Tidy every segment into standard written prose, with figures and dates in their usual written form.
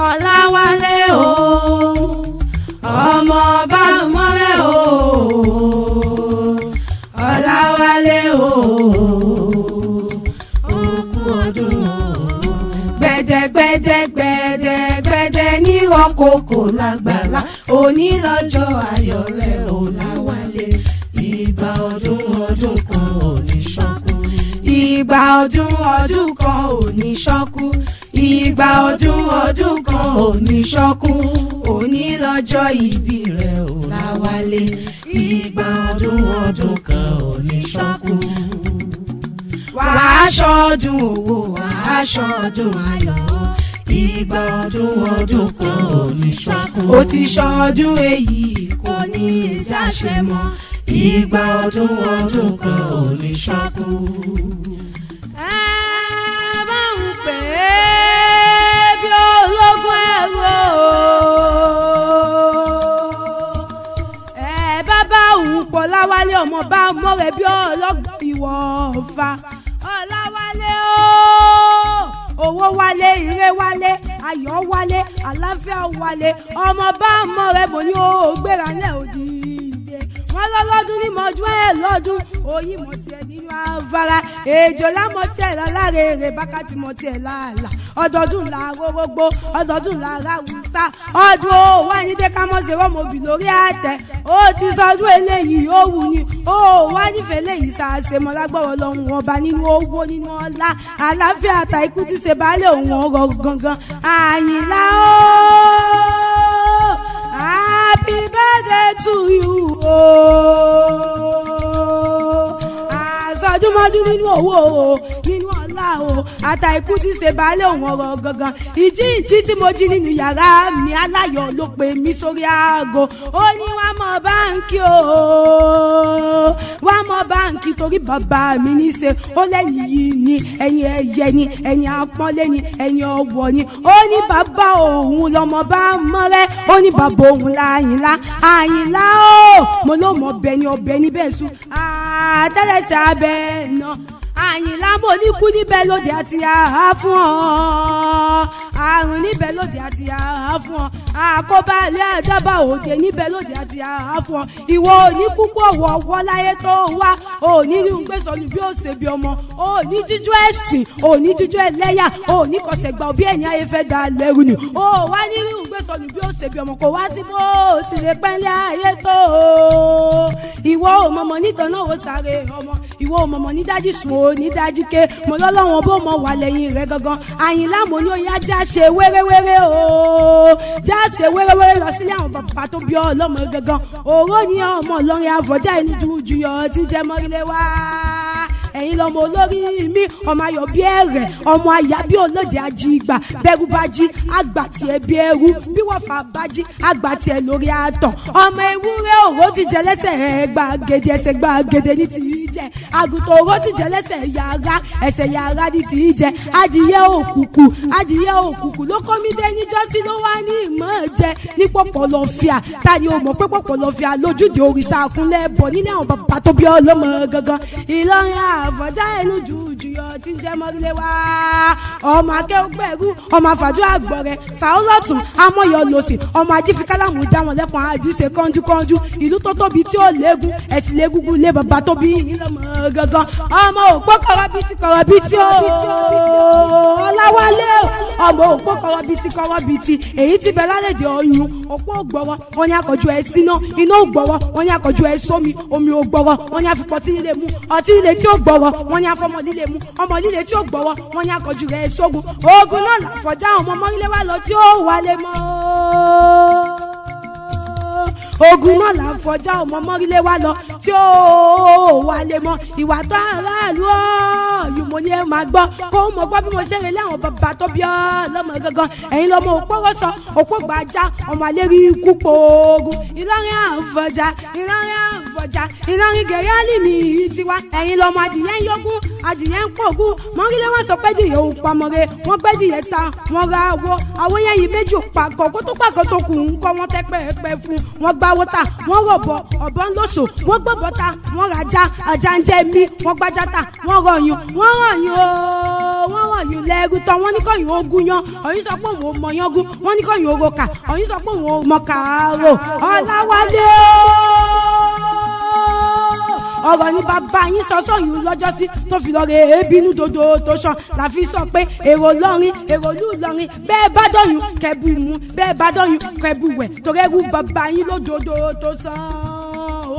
Ọláwálé o, ọmọ ọba mọ́lẹ̀ o. Ọláwálé o, òkú ọdún o. Gbẹ̀dẹ̀gbẹ̀dẹ̀gbẹ̀dẹ̀gbẹ̀dẹ̀ nírọ̀ kòkò lágbàlá, òní lọ́jọ́ ayọ̀ rẹ̀ Ọláwálé. Ìgbà ọdún ọdún kan ò ní ṣọ́kú. Ìgbà ọdún ọdún kan ò ní ṣọ́kú. Ìgbà ọdún ọdún kan ò ní ṣọ́kú. Òní lọ́jọ́ ìbí rẹ̀ ò láwálé. Ìgbà ọdún ọdún kan ò ní ṣọ́kú. Wàá ṣọdún owó, wàá ṣọdún ayọ̀. Ìgbà ọdún ọdún kan ò ní ṣọ́kú. Ó ti ṣọdún èyí, kò ní ìjáṣẹ mọ́. Ìgbà ọdún ọdún kan ò ní ṣọ́kú. Ẹ bá ń pè é bí ológun ẹ̀rọ. Ẹ bá bá òun pọ̀ láwálé, ọmọ bá ọmọ rẹ̀ bí ọlọ́gbọ̀n ìwọ̀ ọ̀fà. Ọláwálé o, owó wálé, ire wálé, ayọ̀ wálé, àlàáfíà wálé. Ọmọ bá ọmọ rẹ̀ mọ̀ ní o gbéra ní òdìdè. Wọ́n lọ́lọ́dún ní mọ̀jú ẹ̀ lọ́dún, oyin mọ̀ tiẹ̀ nínú afárá, èjò lámọ̀ tiẹ̀ láláre èrè bákàtí mọ̀ tiẹ̀ láàlà. Ọdọọdún là rórógbó, ọdọọdún là ráwùsá, ọdún ó wà ní dẹ́kámọ́sí rọ́mọbì lórí àtẹ. Ó ti sọdún eléyìí, ó wù ní ó wà nífẹ̀ẹ́ léyìí ṣàṣemọ́ lágbọ́rọ̀ lọ́hùn ọba nínú owó, nínú ọlá, àlàáfíà àtàìkú ti ṣe baálé òun ọ̀rọ̀ gangan. Àyìnlá ó, happy birthday to you o. Àsọdúnmọ́dún nínú owó o, nínú ọlá o, àtàìkú ti ṣe baálé òun ọ̀rọ̀ gangan. Ìjí ìjí tí mo jí nínú yàrá mi, aláyọ̀ ló pè mí sórí aago. Ó ní wàá mọ báǹkì o, wàá mọ báǹkì torí bàbá mi ní í ṣe. Ó lẹ́yìn yìí ni ẹ̀yìn ẹ̀yẹ ni, ẹ̀yìn àpọ́nlé ni, ẹ̀yìn ọ̀wọ̀ ni. Ó ní bàbá òun lọmọ bá mọ́rẹ́, ó ní bàbá òun láyìnlá. Àyìnlá o, mo ló mọ ọbẹ̀ ni, ọbẹ̀ níbẹ̀ sùn àtẹ́lẹsẹ̀ abẹ náà. Àyìnlá, mo ní kú níbẹ̀ lóde àti àhá fún ọ, àrùn níbẹ̀ lóde àti àhá fún ọ, àkóbá ilé àdábà òde níbẹ̀ lóde àti àhá fún ọ. Ìwọ òní kúkú ọ̀wọ̀ ọ̀wọ́ láyé tó wá, òní rí un gbé sọnù bí ó ṣe bí ọmọ, òní jíjú ẹ̀sìn, òní jíjú ẹlẹ́yà, òní kọsẹ̀ gba òbí ẹ̀yìn ayé fẹ́ da lẹ́rù ni. Ó wá ní rí un gbé sọnù bí ó ṣe bí ọmọ, kò wá sí bó ti lè pẹ́ńlẹ́ ayé tó. Ìwọ ò mọ̀mọ́ nítorí náà ó sáré ọmọ, ìwọ ò mọ̀mọ́ ní dájú sùn, ò ní dájú ké. Mo lọ́lọ́wọ́n bó mọ wà lẹ́yìn rẹ̀ gangan. Àyìnlá, mo ní oyè ajá ṣe wéréwéré o, já ṣe wéréwéré lọ sílé àwọn bàbá tó bí ọlọ́mọ gangan. Òró ni ọmọ Ìlọrin àfọ̀já inú juyọ̀ tí jẹ́ mọ́rílẹ̀ wá. Ẹ̀yin lọmọ olórí mi, ọmọ ayọ̀ bí ẹ̀rẹ̀, ọmọ àyà bí olóde ajígbà. Bẹ́rù bá jí àgbà tiẹ̀ bí ẹrú, bí wọ́n fà bá jí àgbà tiẹ̀ lórí àtọ̀. Ọmọ ewúrẹ́ òró ti jẹ lẹ́sẹ̀ gbàgede, ẹsẹ̀ gbàgede ní ti í jẹ. Àgùntàn òró ti jẹ lẹ́sẹ̀ yàrá, ẹsẹ̀ yàrá ní ti í jẹ. Adìyẹ òkùnkùn, adìyẹ òkùnkùn ló kọ́ mi dé níjọ́sí, ló wá ní ìmọ̀ jẹ ní pọ̀pọ̀lọ́fíà. Ta ni o mọ̀ pé pọ̀pọ̀lọ́fíà lójúde òrìṣà àkúnlẹ̀ bọ̀ nílé àwọn bàbá tó bí ọlọ́mọ gangan? Ìlọrin àfọ̀já ẹnu jùjù yọ tí ń jẹ́ mọ́rílẹ̀ wá. Ọmọ akẹ́wọ́gbẹ̀rú, ọmọ àfàjọ àgbọ̀rẹ̀ sàólọ́tún amọ̀yọ̀ lòsì, ọmọ ajífikálámù dá wọn lẹ́kùn àjíṣe kánjúkánjú. Ìlú tó tóbi tí ó léegun ẹ̀sìn léegungun lé bàbá tó bí yín lọ́mọ gangan. Ọmọ òpó kọ̀rọ̀bìtì kọ̀rọ̀bìtì o, Ọláwálé o, ọmọ òpó kọ̀rọ̀bìtì kọ̀rọ̀bìtì èyí ti bẹ lálẹ́dẹ̀ ọyún. Òpó ògbọ̀rọ̀ wọn ní akọ̀jú ẹ̀ síná, iná ògbọ̀rọ̀ wọn ní akọ̀jú ẹ̀ sómi, omi ògbọ̀rọ̀ wọn ní àfikọ́ tí líle mu, ọtí líle tí ó gbọ̀rọ̀ wọn ní afọmọ líle mu, ọmọ líle tí ó gbọ̀rọ̀ wọn ní akọ̀jú rẹ̀ sógun. Ogun náà làfọ̀já ọmọ mọ́rílẹ̀ wá lọ tí ó wálé mọ́. Ogun náà là ń fọjá ọmọ mọ́rílé wá lọ tí ó wálé mọ́. Ìwà tó aráàlú ọ̀yùn, mo ní ẹ máa gbọ́ kó mọ̀ gbọ́ bí mo ṣe rìn lé àwọn bàbá tó bí ọ lọ́mọ gangan. Ẹ̀yin lọ́mọ òpó rọ́ṣọ, òpó gbàjá, ọmọ àlérí ikú pòógùn. Ìlọrin à ń fọjá, Ìlọrin à ń fọjá, Ìlọrin gẹ̀rẹ́ àlìmí tiwa. Ẹ̀yin lọ́mọ adìyẹ ń yógún, adìyẹ ń pògún. Mọ́rílé wọn sọ pé dìyẹ ò pamọ́re, wọ́n gbé dìyẹ ta, wọ́n ra àwo àwo yẹn yìí méjì ò pàgọ́ kó tó pàgọ́ tó kù ń kọ́ wọ́n tẹ́ pẹ́ẹ́pẹ́ fún wọ́n. Gbáwó ta, wọ́n rọ̀bọ̀ ọ̀bọ̀ ńlọ́sọ, wọ́n gbọ́bọ̀ ta, wọ́n rajà, ajá ń jẹ́ mi, wọ́n gbájá ta, wọ́n rọyùn, wọ́n rọyùn o. Wọ́n wọ̀nyí lẹ́rú tán, wọ́n ní kọ́yìn ogun yan. Ọ̀yìn sọ pé òun ò mọ yángún. Wọ́n ní kọ́yìn oroka. Ọ̀yìn sọ pé òun ò mọ kàárò. Ọ̀làwálé o, ọ̀rọ̀ ní bàbá yín sọ sọ́yún lọ́jọ́sí tó fi lọ́ọ́ rè é bínú dodo tó sàn. Láfi sọ pé èrò lọ́rin, èrò lù lọ́rin, bẹ́ẹ̀ bá dọ̀yún kẹ́bù mú, bẹ́ẹ̀ bá dọ̀yún kẹ́bù wẹ̀, torí ẹrú bàbá yín lódodo tó sàn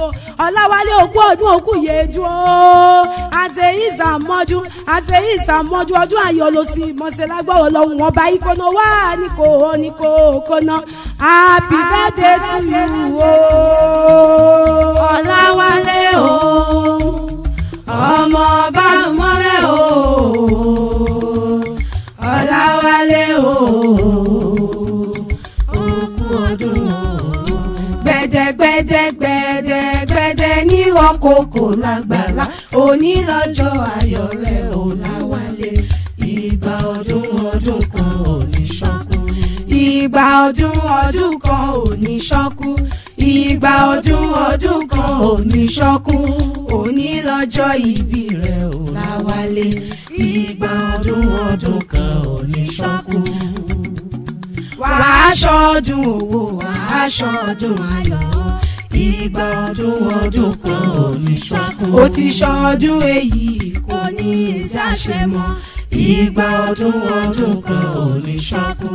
o. Ọ̀làwálé, òkú ọdún, òkú yéjú o. Àṣẹ ìsàmọ́jú, àṣẹ ìsàmọ́jú, ọdún ayọ̀ ló sì mọ̀ṣẹ́ lágbọ́rọ̀ lọ́hùn wọn bá ìkọ́nà wá ní kò ní kò kọ́nà. Happy birthday to you o. Ọ̀làwálé o, ọmọ ọba mọ́lẹ̀ o. Ọ̀làwálé o, òkú ọdún o. Gbẹdẹgbẹdẹ gbẹdẹgbẹdẹ ní ọkọkọ lágbàlá, òní lọ́jọ́ ayọ̀ rẹ̀, Ọ̀làwálé. Ìgbà ọdún ọdún kan ò ní ṣọ́kú. Ìgbà ọdún ọdún kan ò ní ṣọ́kú. Ìgbà ọdún ọdún kan ò ní ṣọ́kú. Òní lọ́jọ́ ìbí rẹ̀, Ọ̀làwálé. Ìgbà ọdún ọdún kan ò ní ṣọ́kú. Wàá ṣọdún owó, wàá ṣọdún ayọ̀. Ìgbà ọdún ọdún kan ò ní ṣọ́kú. Ó ti ṣọdún èyí, kò ní ìjáṣẹ mọ́. Ìgbà ọdún ọdún kan ò ní ṣọ́kú.